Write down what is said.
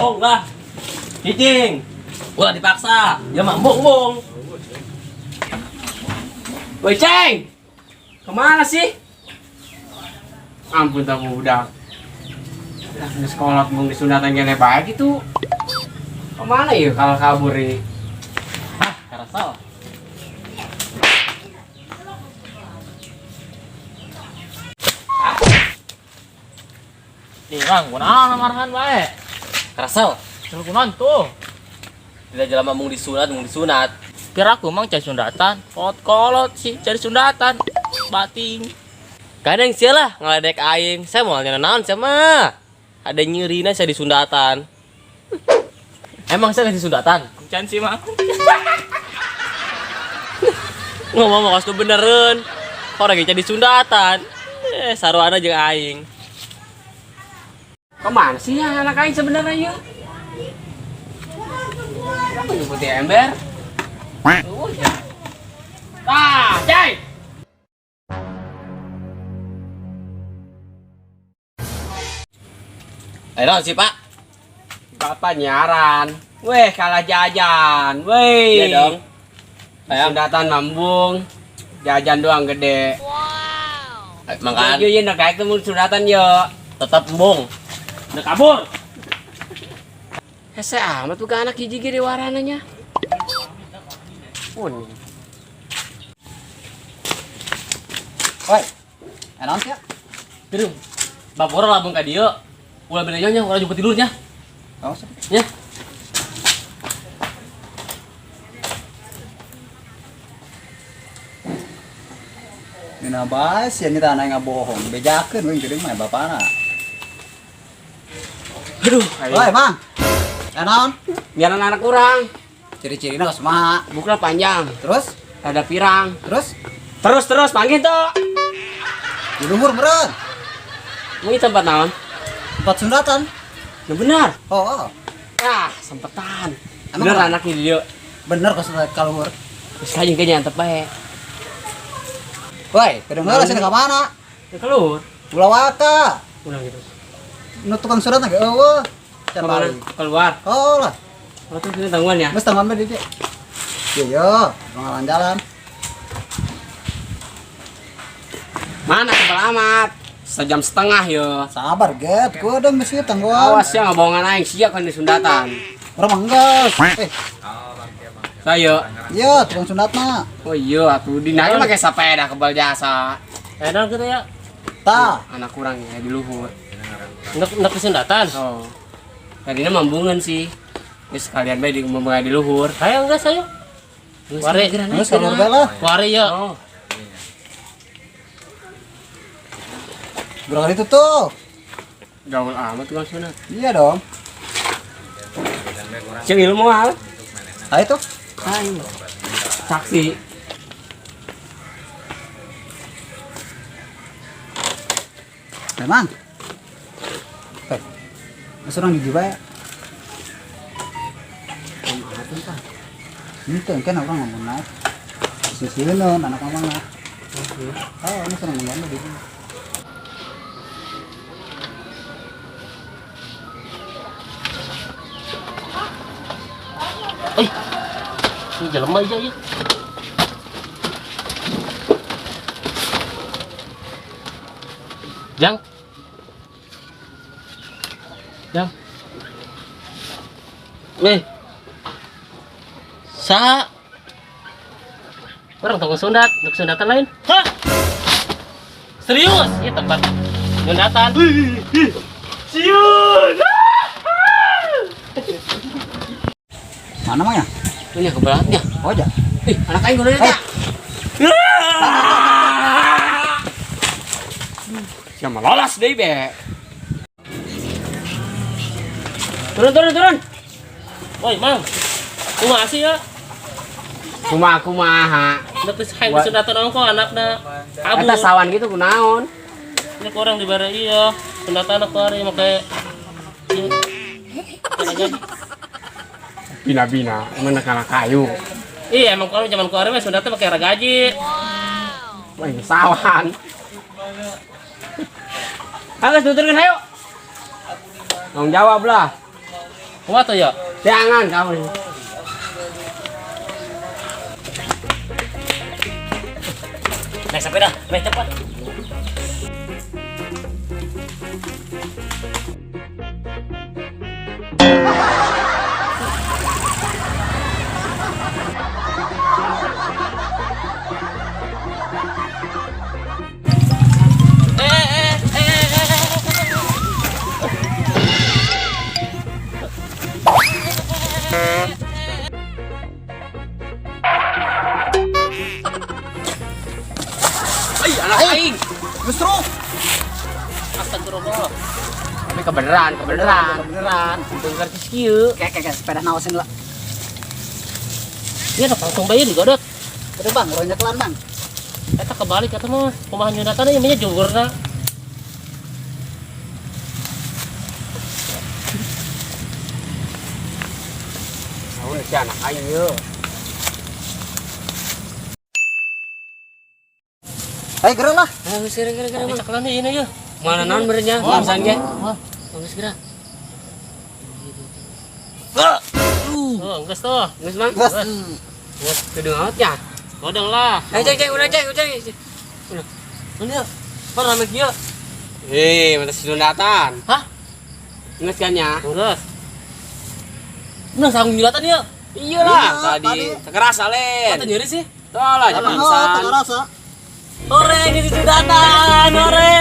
Oh lah. Cicing. Ulah dipaksa. Ya mah embung-embung. Woi, Ceng! Kemana sih? Ampun tak budak. Lah, di sekolah mung disunatan gini baik itu. Kemana ya kalau kabur ini? Hah, karasal. Ih, Kang, kunaon marahan bae? Karasal. Kesel kunaon tuh? Tidak jalan mah mung disunat, mung disunat. Kira aku mang cari sundatan. Kolot-kolot sih cari sundatan. Bating. Kadang sia lah ngaledek aing. Saya mau nanya naon sama. Ada nyerina saya disundatan. Emang saya disundatan? Can sih mah. Ngomong mau kasih beneran. Orang lagi jadi sundatan. Eh, saruana jeung aing. Kemana sih ya anak aing sebenarnya ya? Kenapa nyebut ember? Oh, ya. Ah, Ceng! Eh, naon sih, Pak? Bapak nyaran. Weh, kalah jajan. Weh. Iya dong. Ayam. Sundatan mambung. Jajan doang gede. Makan Yo, yo, nak kayak temu sundatan yo. tetap embung. Udah kabur. Hese amat bukan anak hiji gede warananya. Pun. Woi, enak sih ya? Terus, bapak orang labung ka dieu. Ulah beda nya, ulah jemput tidurnya. Oh, sih. Ya. Nina bae sih ini tanah nggak bohong. Bejakeun we jadi mah bapana. Aduh, Woi, Mang. Enaon? Biar anak kurang. Ciri-cirina geus kumaha? Bukna panjang, Terus? ada pirang. Terus? Terus terus panggil tuh. Di luhur meureun. Mau tempat naon? Tempat sundatan. Nah, benar. Oh, oh. Ah, sempetan. Emang Bener apa? anaknya dia. Bener kok sundat ka luhur. Terus aja kayaknya nyantep bae. Woi, kedeng heula sih ka mana? Ya keluar. Ulah waka. Udah gitu. Nu tukang sundat ge eueuh. Can Kemana? balik. Keluar. Oh lah. Oh, tuh sini tangguhan ya. Geus tangguhan bae di dieu. Yo yo, jalan. Mana tebal amat? Sejam setengah yo. Sabar, get. Kudu mesti tangguhan. Awas ya ngabohongan aing sia kan di sundatan. Urang mah enggeus. Eh, Saya. iya tukang sundat mah. Oh iya atuh dina make sepeda kebal jasa. Eh, naon kitu ya? Tah, Anak kurang ya di luhur. Nek disundatan. Oh. Tadinya mambungan sih. Ini sekalian bae di membawa di luhur. Kayak enggak saya. Wari. geus ka luhur bae lah. Kuari ya. Oh. Berapa itu tuh? Gaul amat tukang sunat. Iya dong. Cek ilmu al. Ah itu. Ayo. Saksi. Memang. Eh, Mas orang di bae. Itu kan orang ngomong naik. Sisileun anak mamang lah. Oh, ini seneng ngomong di sini. Eh, ini jelema aja ya. Jang. Jang. Eh. Sa. Orang tunggu sundat, untuk sundatan lain. Hah? Serius? Iya tempat sundatan. Siun. Mana mang ya? Ini kebelatnya. Oh aja. Ih, anak aing gunanya. Eh. Siapa lolos deh, be. Turun turun turun. Woi, Mang. Kumaha sih ya? Kumaha kumaha. Dek hayang disundatan ongko anakna. Kabur. Eta sawan gitu kunaon? Ini kurang dibere iya. Sundatan kuari make ieu. Bina-bina, mana kana kayu. Iya, emang kalau zaman kuari mah sundatnya pakai ragaji. Wah, ini sawan. Ayo tuturkeun ayo. Tanggung jawab lah. Kumaha tuh ya? Jangan kamu. Naik sepeda, naik cepat. Ih, anak aing. Justru Astagfirullah. Tapi kebenaran, kebenaran. beneran. Untung kartis kieu. Kayak kayak sepeda nawasin lah. Iya, langsung bayar digodot. Udah bang, urang nyekelan bang. Eta kebalik eta mah. Kumaha nyundatan ieu mah jugurna. Naon si anak aing yeuh. Ayo gerak lah. Ayo geus geura geura geura. Ceklan ieu ya. Mana naon benernya? Bangsan ge. Geus geura. Oh, geus tuh. Geus Mang. Gas. Geus kudu nya. Godong lah. Ayo cek cek udah cek udah cek. Udah. Ini ya. Par rame kieu. Hei, mata sundatan. Hah? Geus kan ya? Geus. Nah, sanggup nyundatan ya. Iyalah, Iya, tadi tadi. terkerasa len. Kata nyeri sih. Tuh lah, Emang jangan oh, tak rasa. Hore, gitu sundatan. Hore.